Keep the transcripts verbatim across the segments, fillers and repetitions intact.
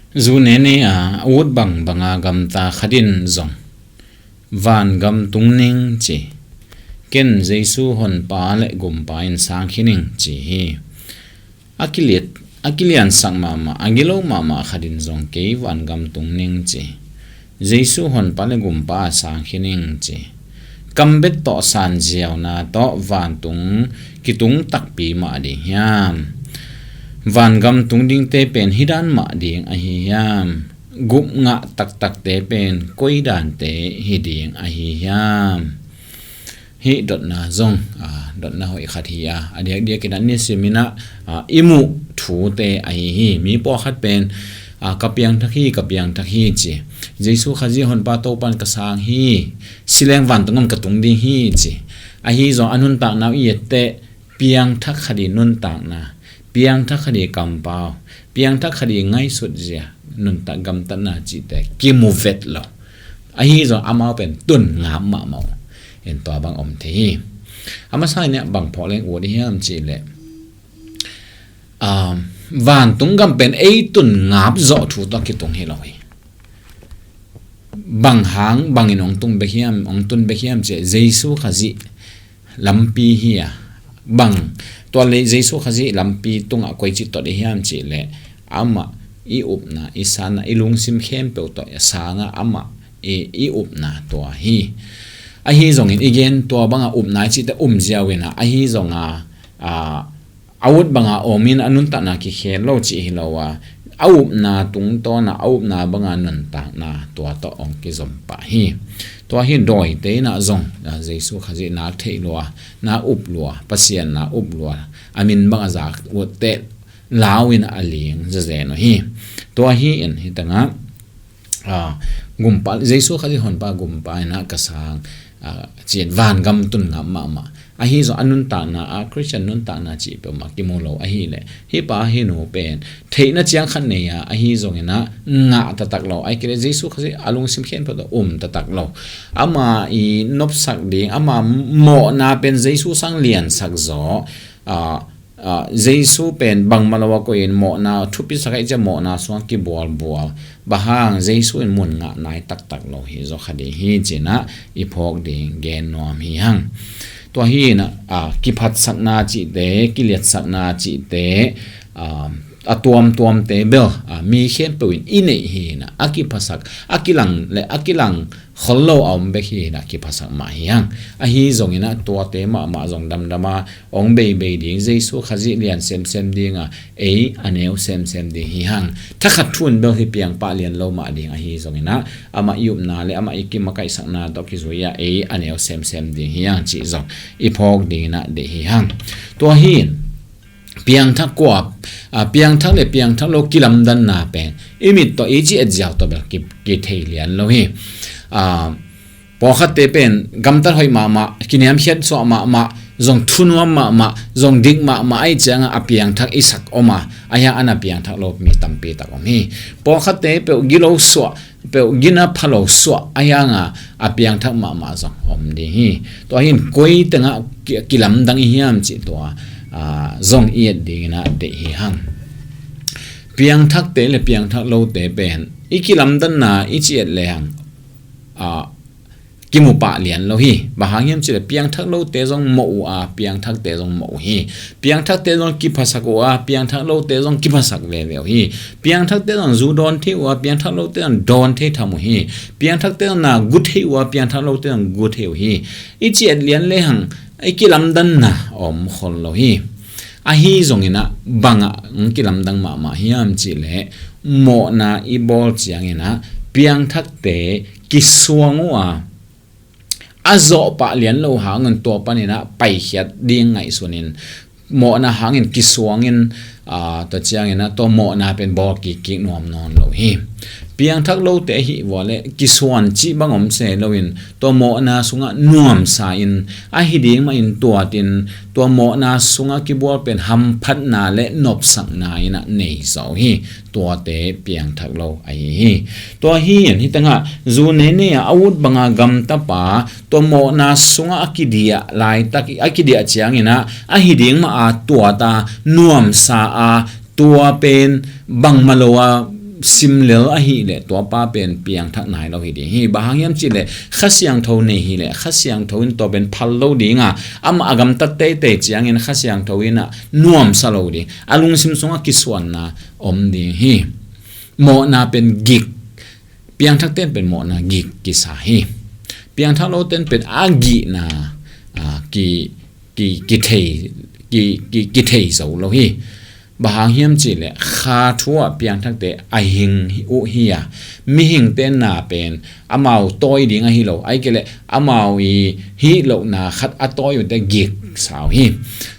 Zu nene a a ut bangbanga gamta khat in zong vangam tung ning ci, ken Jesu honpa le gumpa in sang khin ing ci hi. A kiliat a kiliansak mahmah, a gilo mahmah khat in zong kei vangam tung ning ci, Jesu honpa le gumpa a sang khin ing ci. Kambet tawh sanziauna tawh vantung kitung takpi mah ding hiam? Vangam tung dingte pen hi dan mah ding ahi hiam? Gupngah taktakte pen koi dante hi ding ahi hiam? Hih dotna zong a dotna hoih khat hi a, a diakdiakin a nisim in a i muh thute ahi hi. Mi pawlkhat pen ka piangthak hi, ka piangthak hi ci, Jesu Khazih honpa Topan ka sang hi, sileng vantung gam ka tung ding hi ci. Ahi zong a nuntakna uh i etteh, piangthak khat i nuntakna, piangthak khat i kampau, piangthak khat i ngaihsut zia, nuntak gamtatna cihte kimu vet lo. Ahi zong amau pen tun ngap mahmah uh. En tua bang om thei hi. A masa in bang phawk leng ut i hiam cihleh, vantung gam pen ei tun ngap zawh thu tawh kitung hi lo hi. Bang hang bangin hong tung bek hiam, hong tun bek hiam cih, Jesu Khazih lampi hi a, bang tua le Jesu Khazih lampi tungah koici tot i hiam cihleh, amah i upna, i sanna, i lungsim khempeuh tawh a sanga amah i, i upna tua hi. Ahi zongin i gen tua banga upna i cihte um ziau in a, ahi zonga a ut banga om in a nuntakna kikhel lo cih hi lo a, a upna tungtawna a upna banga nuntakna tua tawh hong kizom pah hi. Tua hi dawite in a zong Jesu Khazih nak theih lua, nak up lua, Pasian nak up lua, a min banga zak utteh lau in a ling zazen uh hi. Tua hi in hi tangah gumpa, Jesu Khazih honpa gumpa in a ka sang, cian vangam tun ngap mahmah. Ahi zong a nuntakna a Khristian nuntakna cih peuhmah kimu lo ahileh, hih pa hih nu pen theihna ciang khat nei a, ahi zongin a ngah taktak lo, ahih kei leh Jesu Khazih a lungsim khempeuh tawh um taktak lo. Ama i nopsak ding, ama mawhna pen Jesu sang liansak zaw, Jesu pen bangmah lo a koih in mawhna thupisak ahih ciang mawhna sungah kibualbual. Bang hang Jesu in mun ngah nai taktak lo hi zaw kha ding hi ci-in a i phawk ding gen nuam hi hang. Tua hi in a kiphatsakna cihte, kiliatsakna cihte, a tuamtuamte bel mi khempeuh in i neih hi in a, a kiphasak, a kilang le a kilang khol lo a om bek hi in a kiphasak mah hi hang. Ahi zongin a tuate mahmah zong damdam a, hong beibei ding, Jesu Khazih lian semsem ding a, ei a neu semsem ding hi hang. Thakhat thu in bel hi piangpah lian lo mah ding ahi zongin a, amah i upna le amah i kimakaihsakna tawh kizui a, ei a neu semsem ding hi hang cih zong i phawk dingin a deih hi hang. Tua hi in piangthak kua, a, piangthak le piangthak lo kilamdanna pen i mit tawh i ci et ziau tawh bel ki, kithei lian lo hi. A, pawlkhatte pen gamtat hoih mahmah, kiniamkhiat suah mahmah, zong thunuam mahmah, zong dik mahmah ahih ciangin a piangthak i sak om a, ahi hang a na piangthak lo mi tampi tak om hi. Pawlkhatte peuh gilo suah, peuh gina phalo suah ahi hang a, a piangthak mahmah zong om ding hi. Tua hi in koi tengah ki, kilamdang i hiam cih tua, a, zong i et dingin a deih hi hang. Piangthakte le piangthak lote pen i kilamdanna i ci et le hang, a, kimu pah lian lo hi. Bang hang hiam cih leh piangthak lote zong mawh uh a, piangthakte zong mawh uh hi. Piangthakte zong kiphasak uh a, piangthak lote zong kiphasak veve uh hi. Piangthakte zong zu dawn thei uh a, piangthak lote zong dawn thei tham uh hi. Piangthakte zong na gu thei uh a, piangthak lote zong gu thei uh hi. I ci et lian le hang i kilamdanna om khol lo hi. Ahi zongin a bang ah hong kilamdang mahmah hiam cih leh mawhna i bawl ciangin a piangthakte kisuang uh a, a zawh pah lian lo hangin tua panin a paikhiat ding ngaihsun in mawhna hangin kisuang in, a, tua ciangin a tua mawhna pen bawl kikkik nuam nawn lo hi. Piangthak lote ahih vua le kisuan cih bang om se lo in tua mawhna sungah nuamsa in, ahi ding mah in tuat in, tua mawhna sungah kibual pen hamphatna le nopsakna in a nei zaw uh hi. Tuate piangthak lo ahi hi. Tua hi in hi tangah zu nene a a ut banga gamtapa tua mawhna sungah a kidiah laitak, a kidiah ciangin a, ahi ding mah a tuat a, nuamsa a, tua pen bangmah lo a simlel ahih leh tua pa pen piangthak nai lo hi ding hi. Bang hang hiam cih leh Kha Siangtho nei hi leh Kha Siangtho in tua pen phal lo ding a, amah a gamtat teitei ciangin Kha Siangtho in ah nuamsa lo ding, a lungsim sungah kisuanna om ding hi. Mawhna pen gik, piangthakte in pen mawhna gik kisa hi. Piangthak lote in pen a gihna, a, ki, ki, kithei, ki, ki, kithei zo lo hi. Bang hang hiam cih leh kha thu ah piangthakte a hing uh hi a, mihingte na pen amau tawi ding ahi lo, ahih kei leh amau i hih lohna khat a tawi uhte gik sa uh hi.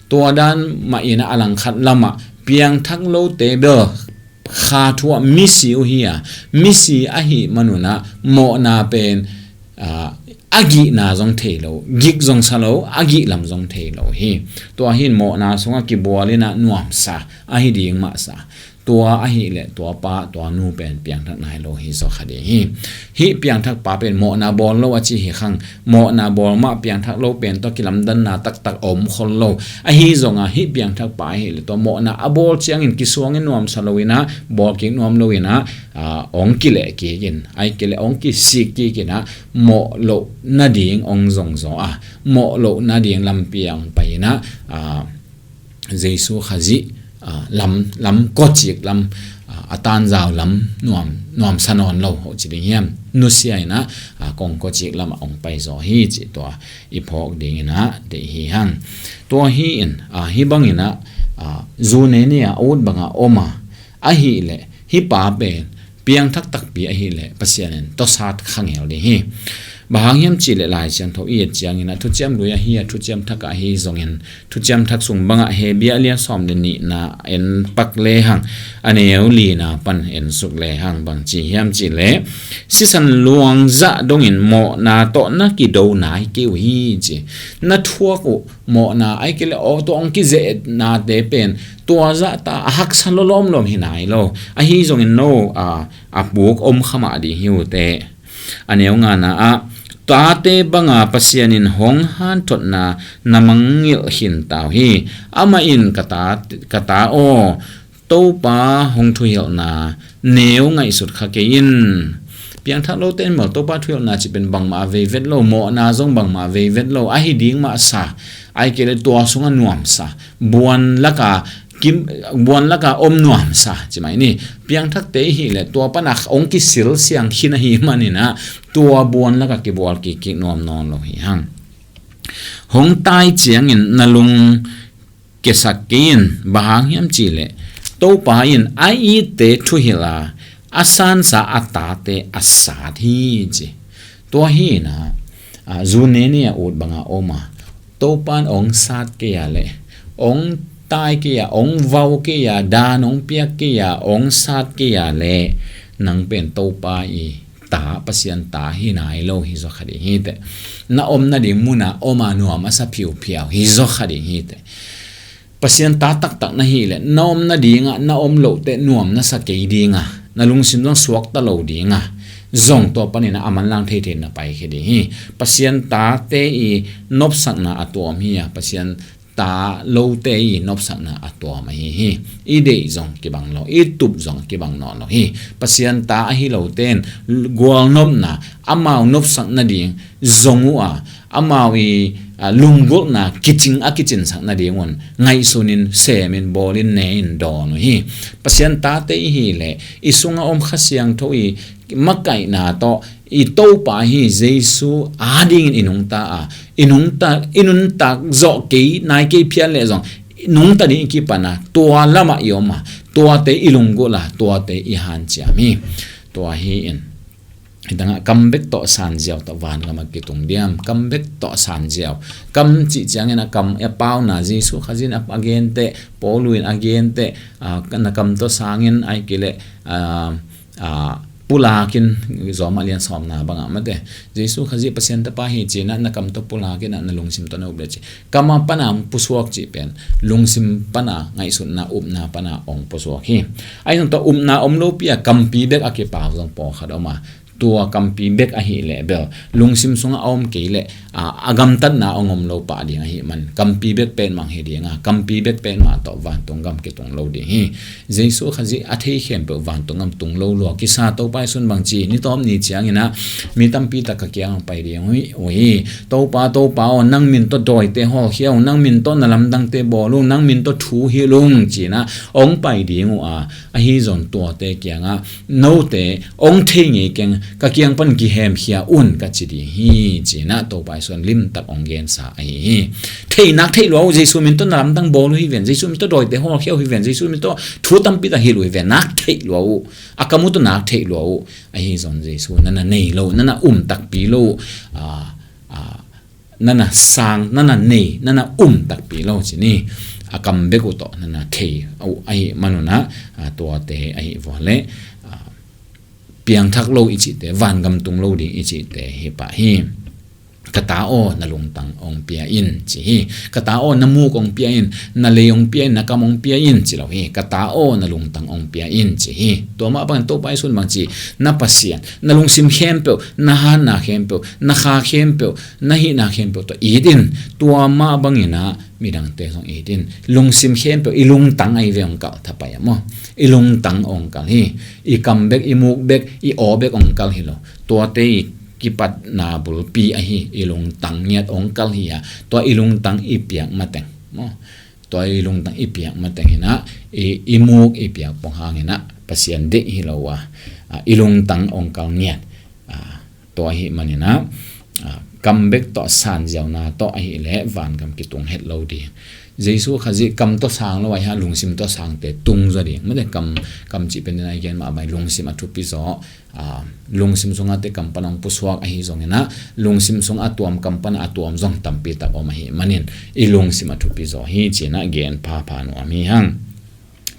Tua dan mah in ah a langkhat lamah piangthak lote bel kha thu ah misi uh hi a, misi ahih manun ah mawhna pen, ah, a gihna zong thei lo, gik zong sa lo, a gih lam zong thei lo hi. Tua hi in mawhna sungah kibual in ah nuamsa ahi ding mah sa. Tua ahih leh tua pa tua nu pen piangthak nai lo hi zaw kha ding hi. Hih piangthak pa pen mawhna bawl lo a ci hi khang, mawhna bawl mah piangthak lo pen tawh kilamdanna taktak a om khol lo. Ahi zongin hih piangthak pa ahih leh tua mawhna a bawl ciangin kisuangin nuamsa lo in ah, bawl kik nuam lo in ah, ah, hong kileh kik in, ahih kei leh hong kisik kik in ah, mawh loh nading hong zong zaw a, mawh loh nading lampi ah hong pai in ah, ah, Jesu Khazih, ah, lam, lam kawcik lam, ah, a tanzau lam nuam, nuamsa nawn lo, ho ci ding hiam, nusia in ah, ah, kong kawcik lamah hong pai zaw hi cih tua i phawk ding in ah deih hi hang. Tua hi in, ah, hih bang in ah, ah, zu ne ne a ut bang a om a, ahih leh hih pa pen piangthak takpi ahih leh Pasian in tawsat kha ngel ding hi. Bang hang hiam cih leh Lai Siangtho i et ciangin ah Thuciam Lui ahi a, Thuciam Thak ahi zongin, Thuciam Thak sung bangah Hebru a lian sawm le nihna en pak le hang, a neu lina pan en suk le hang, bang ci hiam cih leh sisan luang zah dongin mawhna tawh na kido nai kei uh hi ci. Na thuak uh mawhna, ahih kei leh aw, tua hong kizehnate pen tua zahta a haksa lawlawm lawm hi nai lo. Ahi zongin no, a, a puk om kha mah ding hi uh teh. A neu ngana ah, tate banga Pasian in hong hanthotna na mangngilh khin ta uh hi. Amah in, ka ta, ka ta aw, Topa hong thuhilhna neu ngaihsut kha kei in. Piangthak lote in maw, Topa thuhilhna cih pen bangmah a vei vet lo, mawhna zong bangmah a vei vet lo, ahi ding mah sa, ahih kei leh tua sungah nuamsa, buan laka kim, buan laka om nuamsa ci mai ni. Piangthakte i hih leh tua pana hong kisil siang khin ahih manin ah tua buan laka kibual kik kik nuam nawn lo hi hang. Hong tai ciangin na lung kiasak kei in, bang hang hiam cih leh Topa in a itte thuhilh a, a sansa a tate a sat hi ci. Tua hi in ah, a, zu ne ne a ut bang a om a, Topa in hong sat kei a leh, hong tai kei a, hong vau kei a, dan hong piak kei a, hong sat kei a leh, nang pen Topa i ta, Pasian ta hi nai lo hi zaw kha ding hi teh. Na om nading munah om a nuam a sa phiuphiau hi zaw kha ding hi teh. Pasian ta taktak na hih leh na om nadingah na om loh teh nuam na sa kei ding a, na lungsim zong suakta lo ding a, zong tua panin ah a manlang theithei na paikhia ding hi. Pasian tate i nopsakna a tuam hi a, Pasian ta lote i nopsakna a tuam ahi hi. I deih zong kibang lo, i tup zong kibang nawn lo hi. Pasian ta ahi lote in gualnopna, amau nopsak nading zong uh a, amau i, a, lunggulhna kicing a kicinsak nadingun ngaihsunin, semin, bawlin, nein dawn uh hi. Pasian tate i hih leh i sungah om Kha Siangtho i makaihna tawh i Topa hi Jesu adingin i nungta a, i nungta, i nuntak zawh kei nai kei phial leh zong nungta ding i kipan a, tua lamah i om a, tuate i lunggulh a, tuate i hanciam hi. Tua hi in, hi tangah kam bek tawh sanziau tawh vangam a kitung diam, kam bek tawh sanziau. Kam cih ciangin a kam a pauna, Jesu Khazih in a, a genteh, Paulu in a genteh, a, na kam tawh sangin ahih kei leh, a, a, pulakin, Rom a lian sawmna bangah mate, Jesu Khazih Pasian tapa hi ci-in ah na kam tawh pulakin ah na lungsim tawh na up le ci. Kam a pana hong pusuak cih pen lungsim pana ngaihsutna, upna pana hong pusuak hi. Ahi zong tawh upna om lopi a kampi bek a kipau zong pawlkhat om a, tua kampi bek ahih leh bel lungsim sungah a om kei leh, a, a gamtatna a hong om lo pah ding ahih man, kampi bek petmah hi ding a, kampi bek petmah tawh vantung gam kitung lo ding hi. Jesu Khazih a thei khempeuh vantung gam tung lo lua kisa Topa Jesu in bangci, ni tawp ni ciangin ah mi tampi tak ka kiang hong pai ding uh hi. Topa, Topa aw, nang min tawh dawite hawlkhia ung, nang min tawh na lamdangte bawl ung, nang min tawh thu hilh ung ci-in ah hong pai ding uh a, ahi zong tuate kiangah note hong thei ngei keng, ka kiang pan kihemkhia un ka ci ding hi ci-in ah Topa Jesu in limtak hong gensa ahi hi. Theinak theih lua uh, Jesu min tawh na lamdang bawl uh hi ven, Jesu min tawh dawite hawlkhia uh hi ven, Jesu min tawh thu tampi tak hilh uh hi ven, nak theih lua uh, a kam uh tawh nak theih lua uh, ahi zong Jesu na na nei lo, na na um takpi lo uh, a, a, na na sang, na na nei, na na um takpi lo ci ni. A kam bek uh tawh na na thei uh ahih man un ah, a, tuate ahih vua leh, a, piangthak lo i cihte, vangam tung lo ding i cihte hi pah hi. Ka ta aw, na lungtang hong pia in ci hi. Ka ta aw, na muk hong pia in, na lei hong pia in, na kam hong pia in ci lo hi. Ka ta aw, na lungtang hong pia in ci hi. Tua mah bangin Topa Jesu in bangci, na Pasian, na lungsim khempeuh, na hatna khempeuh, na kha khempeuh, na hihna khempeuh tawh it in. Tua mah bangin ah midangte zong it in. Lungsim khempeuh, i lungtang ahi ve hong kalh thapai a maw? I lungtang hong kalh hi. I kam bek, i muk bek, i aw bek hong kalh hi lo. Tuate i kipatna bulpi ahi, i lungtang ngiat hong kalh hi a, tua i lungtang i piak mateng maw? Tua i lungtang i piak mateng in ah, i, i muk i piak pong hangin ah Pasian deih hi lo a, a, i lungtang hong kalh ngiat. A, tua ahih manin ah, a, kam bek tawh sanziauna tawh ahih leh vangam kitung het lo ding. Jesu Khazih kam tawh sang lo ahih hang lungsim tawh sangte tung zaw ding. Mate kam, kam cih pen den a i gen mah a bai lungsim a thupi zaw. A, lungsim sungah te kam pan hong pusuak ahi zongin ah, lungsim sungah a tuam kam pan a tuam zong tampi tak om ahih manin, i lungsim a thupi zaw hi ci-in ah gen phapha nuam hi hang.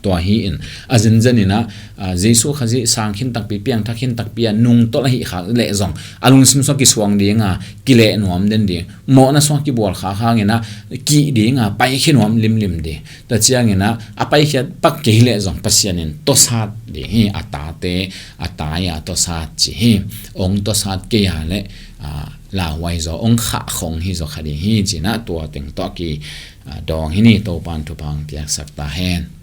Tua hi in, a zenzen in ah, a, Jesu Khazih sang khin takpi, piangthak khin takpi a nungtolh ahih khak leh zong, a lungsim sungah kisuang ding a, kileh nuam den ding, mawhna sungah kibual khak hangin ah, kih ding a, paikhia nuam limlim ding. Tua ciangin ah, a paikhiat pak kei leh zong Pasian in tawsat ding hi, a tate, a tai a tawsat ci hi. Hong tawsat kei a leh, a, lauhuai zaw, hong khahkhong hi zaw kha ding hi ci-in ah tua teng tawh ki, a, dawng hi ni. Topa'n thupha hong piaksak ta hen.